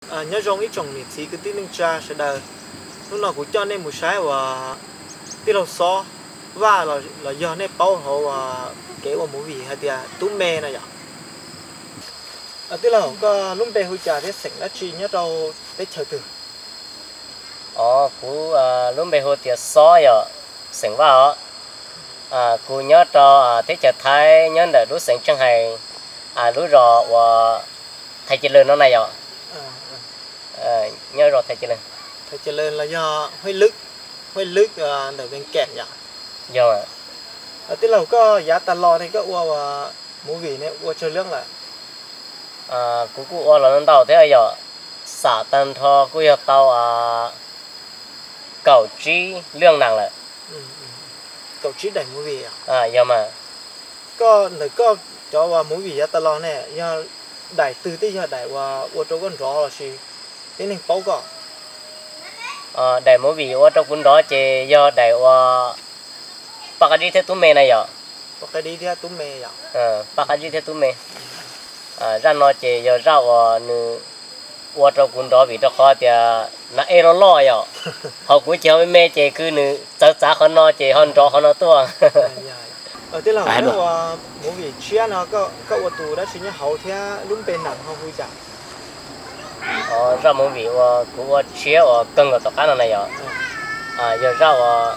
Nyob zoo ib tsoom niam txiv kwv tij neej tsa sawv daws, hnub no kuv coj nej mus saib uas tij laug Xob Vaj los yog nej paub hauv kev ua movie hais tias Tub Me no yom. Tij laug, koj lub npe hu cas thiab xeem dab tsi nyob rau teb chaws twg? Os, kuv lub npe hu tias Xob yom, xeem Vaj os. Kuv nyob rau teb chaws Thaib, nyob ntawm lub xeev Tseej Hais, lub zos uas Thaiv Ces Lwg no na yom. Nyob zos Thaiv Ces Lwg. Yog, tij laug, koj yav tas los ne koj ua movie ne ua tsawg leej lawm? Kuv kuj ua los ntau thiab yom, xam tag nrho kuj yog tau kaum tsib leej nees lawm. Kaum tsib daim movie. Yog mas. Koj, ntawm koj cov uas movie yav tas los ne yog daim twg thiab yog daim uas ua rau koj nrov lossis tib neeg paub koj? Daim movie ua rau kuv nrov ces yog daim uas Paj Qab Zib thiab Tub Me na yom. Paj Qab Zib thiab Tub Me yom. Paj Qab Zib thiab Tub Me. Zaj no ces yog zaj uas nws ua rau kuv nrov vim rau qhov tias na ej loj loj yom. Ho kuv ces ho me me ces kwv nws txawv txav qhov no ces ho nrov qhov no tuaj. Tij laug, ua movie tshiab no koj ua tus dab tsi nyob hauv thiab lub npe nees ho hu cas? Zaj movie uas kuv ua tshiab uas kawg nkaus tom qab no na yom, yog zaj uas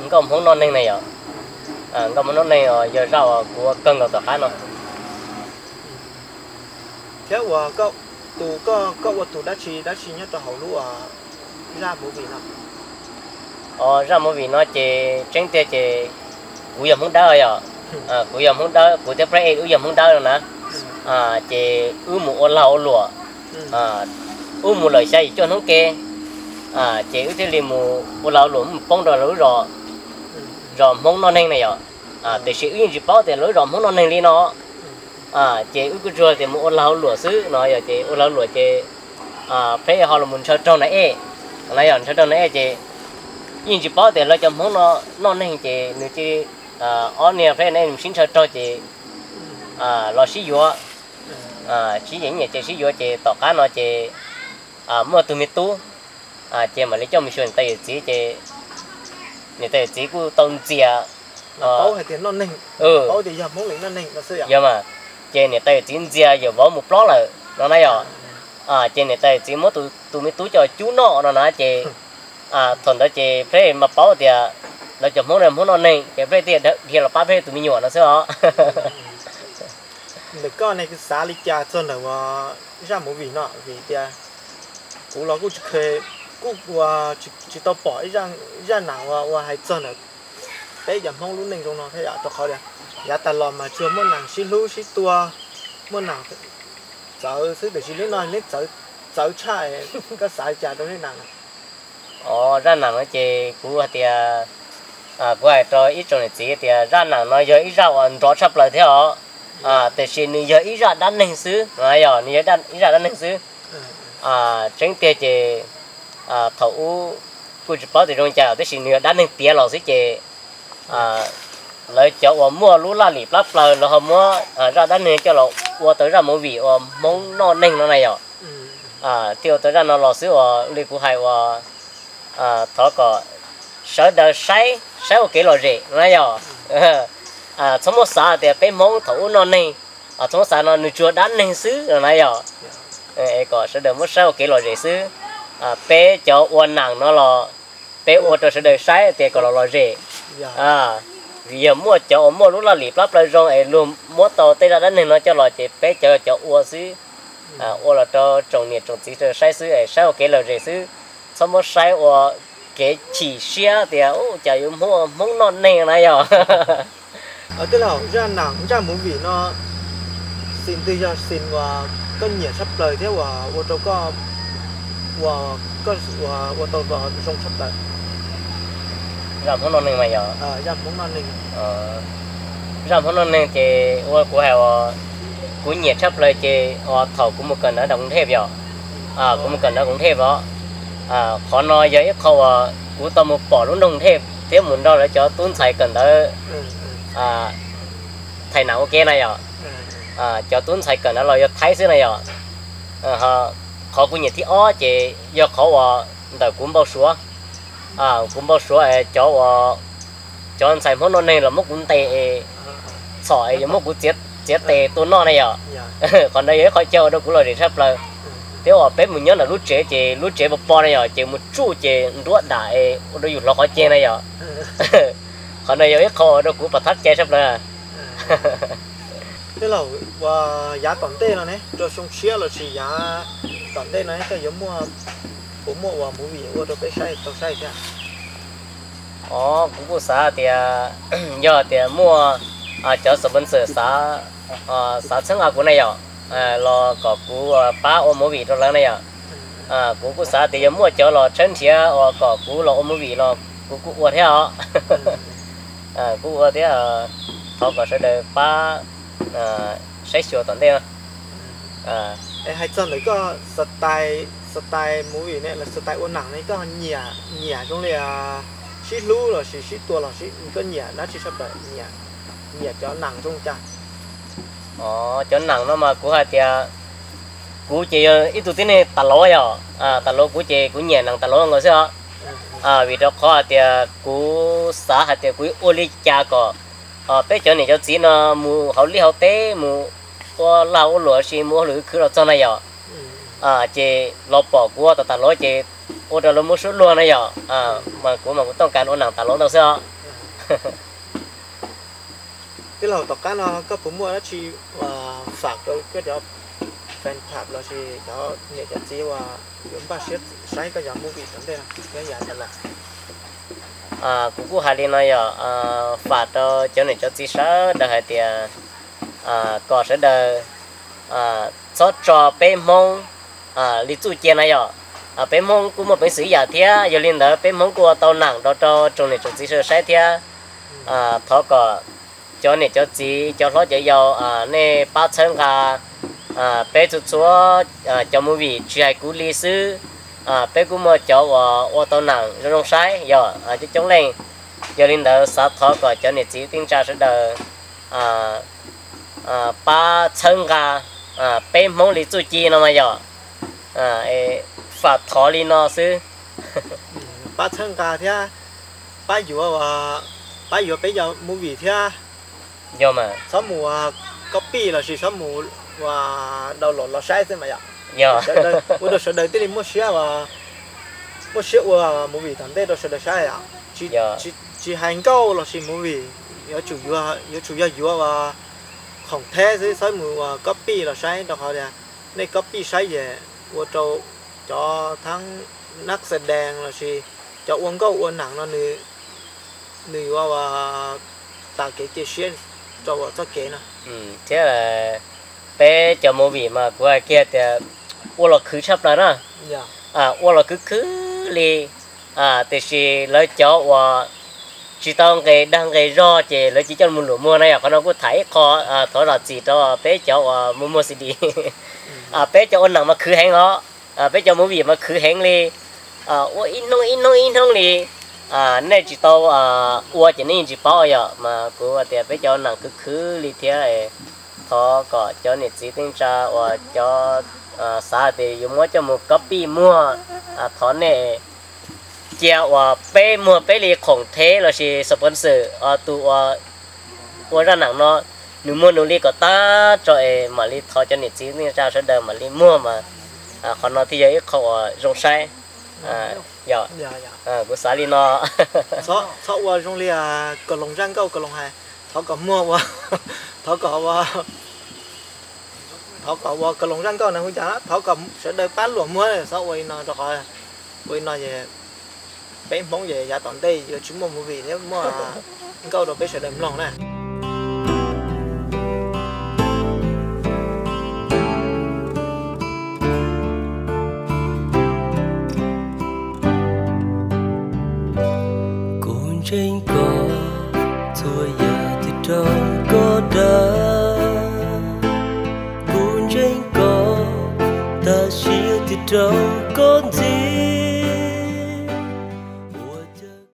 Nkauj Hmoob Noj Neeg na yom. Nkauj Hmoob Noj Neeg os yog zaj uas kuv ua kawg nkaus tom qab no. Thiab ua, tus, koj ua tus dab tsi dab tsi nyob rau hauv lub zaj movie no? Os, zaj movie no ces tseeb tiag ces kuv yog Hmoob Dawb yom. Kuv yog Hmoob Dawb, kuv thiab Paj Ej wb yog Hmoob Dawb no na. Ces wb mus ua lag ua luam, wb mus lawm xya yim cuaj hnub ke, ces wb thiaj li mus ua lag ua luam mus poob rau lawv lub zos, zos Hmoob Noj Neeg na yom. Tiam sis wb yeej tsis paub tias lawv lub zos Hmoob Noj Neeg li no. Ces wb kuj tsuas tias mus ua lag ua luam xwb no yom, ces ua lag ua luam ces Paj Ej ho los mus ntshaw raug Nas Ej, na yog ntshaw raug Nas Ej ces yeej tsis paub tias lawv cov Hmoob no Noj Neeg ces nws cia li, ob niag Paj Ej Nas Ej mus sib ntshaw raug ces los sib yuav, sib nyiam nyiam ces sib yuav ces tom qab no ces muaj tus me tub ces mam li coj mus xyuas niam tais yawm txiv ces niam tais yawm txiv kuj tau ntxias, yog mas, ces niam tais yawm txiv ntxias yawm vauv mus plob lawm no na yom. Ces niam tais yawm txiv muab tus me tub coj cub noj no na ces thaum ntawd ces Paj Ej mas paub tias lawv cov Hmoob no Hmoob Noj Neeg ces Paj Ej thiaj dhia los pab Paj Ej tus me nyuam no xwb os. Ntawm koj ne xav li cas txog ntawm zaj movie no? Vim tias kuv los kuj tsis, kuj ua tsis tau pom ib zaj nees uas hais txog ntawm peb cov Hmoob lub neej zoo no thiab yom, rau qhov tias yav tas los mas tsuas muaj nees sib hlub sib tua, muaj nees txawv xwb, tiam sis lub no yeej txawv tshaj. Koj xav li cas rau zaj nees no? Os, zaj nees no ces kuv hais tias, kuv hais rau ib tsoom niam txiv tias zaj nees no yog ib zaj uas nrov tshaj plaws thiab os, tiam sis nws yog ib zaj dab neeg xwb no, yog nws yog ib zaj dab neeg xwb. Tseeb tiag ces thaum ub kuj tsis paub tias zoo cas tiam sis nws yog dab neeg tiav los xwb ces lawv cov uas muaj lub laj lim plab plaws lawv ho muab zaj dab neeg coj los ua tau zaj movie uas Hmoob Noj Neeg no na yom. Thiaj ua tau zaj no los xwb uas li kuv hais uas thov kom sawv daws saib, saib ua kev lom zem no na yom. Txhob muab xav tias peb Hmoob thaum ub noj neeg, txhob muab xav no nws tsuas dab neeg xwb no na yom. Kom sawv daws muab saib ua kev lom zem xwb. Peb cov ua nees no los peb ua rau sawv daws saib tias kom los lom zem. Vim yog muaj cov uas muaj lub laj lim plab plaws zoo es luag muab tau tej zaj dab neeg no coj los ces peb cov cov ua xwb, ua los rau tsoom niam tsoom txiv saib xwb es saib ua kev lom zem xwb. Txhob muab saib ua kev chim siab tias cas yuav muaj Hmoob noj neeg na yom. Tij laug, zaj nees, zaj movie no, scene twg yog scene uas koj nyiam tshaj plaws thiab uas ua rau koj, uas koj ua tau zoo tshaj plaws? Zaj Hmoob noj neeg mas yog, zaj Hmoob noj neeg ces ua kuv hais uas kuv nyiam tshaj plaws ces uas thaum kuv mus kawm ntawv nram Koob Thej yom, kuv mus kawm ntawv Koob Thej os. Qhov no yog ib qho uas kuv tau mus pom lub nroog Koob Thej thiab mus nrog lawv cov tub ntxhais kawm ntawv Thaib nees ua ke na yom. Cov tub ntxhais kawm ntawv los yog Thaib xwb na yom. Qhov kuv nyiam thib ob ces yog qhov uas ntawm kuv npau suav, kuv npau suav es cov uas, cov ntxhais Hmoob noj neeg los muab kuv ntes es txhom es yuav muab kuv txiav tes tua noj na yom. Qhov ntawd yog ib qhov chaw ua rau kuv lom zem tshaj plaws. Thiab uas peb mus nyob ntawm lub tsev ces lub tsev pos pos na yom, ces mus tsuj ces nruab dam es ua rau yus hlov qhov ceg na yom. Qhov ntawd yog ib qho ua rau kuv pom thab cai tshaj plaws. Tej laus, ua, yav tom ntej no ne, rau xyoo tshiab los sis yav tom ntej no koj yuav muaj, puas muaj ua movie ua rau peb saib tau saib thiab? Os, kuv kuj xav tias yog tias muaj cov sponsor xav, xav txhawb nqa kuv na yom, los kom kuv pab ua movie rau lawv na yom. Kuv kuj xav tias yog muaj cov los tshawb nrhiav uas kom kuv los ua movie los kuv kuj ua thiab os. Kuj ua thiab, thov kom sawv daws pab saib xyuas tom ntej no. Es hais txog ntawm koj style, style movie ne los style ua nam ne, koj nyiam, nyiam zoo li sib hlub los sis sib tua los sis koj nyiam dab tsi tshaj plaws, nyiam, nyiam cov nam zoo cas? Os, cov nam no mas kuv hais tias kuv ces yog ib tug tib neeg tas lauv yom, tas lauv kuv ces kuv nyiam nam tas lauv nkaus xwb os. Vim rau qhov hais tias kuv xav hais tias kuv ua li cas kom peb cov niam cov txiv no mus hauv liaj hauv teb mus ua lag ua luam sis mus ua hauj lwm khwv los txog na yom. Ces los pom kuv ua tas tas lauv ces ua rau lawv muab suab luag na yom. Mas kuv mas kuv tooj kas ua nam tas lauv ntau xwb os. Tij laug, tom qab no koj puas muaj dab tsi fam rau koj cov fan club los sis cov niam cov txiv uas yuav npaj siab saib koj cov movie tom ntej no thiab yav tas los? Kuv kuj hais li no yom, fam rau cov niam cov txiv sawv daws hais tias kom sawv daws txhob tso peb Hmoob li txuj cia na yom. Peb Hmoob kuj muaj peev xwm ib yam thiab, yog li ntawd peb Hmoob kuj ua tau nam rau rau tsoom niam tsoom txiv sawv daws saib thiab. Thov kom cov niam cov txiv, cov hlob cov yau, nej pab txhawb nqa peb txhua txhua cov movie, tsis hais kuv li xwb. Peb kuj muaj cov uas ua tau nam zoo zoo saib yom, coob coob leej. Yog li ntawd xav thov kom cov niam txiv tij ntsa sawv daws pab txhawb nqa peb Hmoob li txuj ci no mas yom. Fam thov li no xwb. Pab txhawb nqa thiab pab yuav, pab yuav peb cov movie thiab. Yog mas. Txhob mus copy los sis txhob mus ua download los saib xwb mas yom. Ua rau sawv daws thiaj li muaj siab, muaj siab ua movie tom ntej rau sawv daws saib yom. Tsis hais nkauj los sis movie, yuav tsum yog yuav ua khoom theb xwb, txhob mus ua copy los saib rau qhov tias nej copy saib ces ua rau cov thab nab xa dees los sis cov ua nkauj ua nam no nws yuav ua tas kev cia siab rau txoj kev no. Thiab peb cov movie mas kuv hais kiag tias ua los khwv tshaj plaws na. Ua los khwv khwv li, tiam sis lawv cov uas tsis tau nqes dag nqes zog ces lawv cia coj mus luam muag na yom. Qhov no kuj tham ib qho, thov zam txim rau peb cov uas muag muag C D. Peb cov ua nam mas khwv heev os, peb cov movie mas khwv heev li, ua ib hnub ib hnub ib hnub li. Nej tsis tau ua ces nej yeej tsis paub yom, mas kuv tias peb cov ua nam khwv khwv li thiab. Thov kom cov niam txiv tij ntsa uas cov xav tias yuav muab coj mus copy muag, thov nej cia uas peb muag peb li khoom theb los sis sponsor, tus uas ua zaj nam no nws muag nws li kom tag tso es mam li thov cov niam txiv tij ntsa sawv daws mam li muag mas qhov no thiaj yog ib qho uas zoo saib. Yog, kuv xav li no. Txhob ua zoo li Kaloos zaj nkauj Kaloos hais, thov kom muag ua, thov kom ua, thov kom ua Kaloos zaj nkauj na hu cas, thov kom sawv daws pab luam muag, txhob ua li no rau qhov ua li no ces peb Hmoob ces yav tom ntej yuav tsis muaj movie thiab muaj nkauj rau peb sawv daws mloog na. Kuv ntseeg koj, txhua yam twb raug koj dav. Kuv ntseeg koj, tas sia twb raug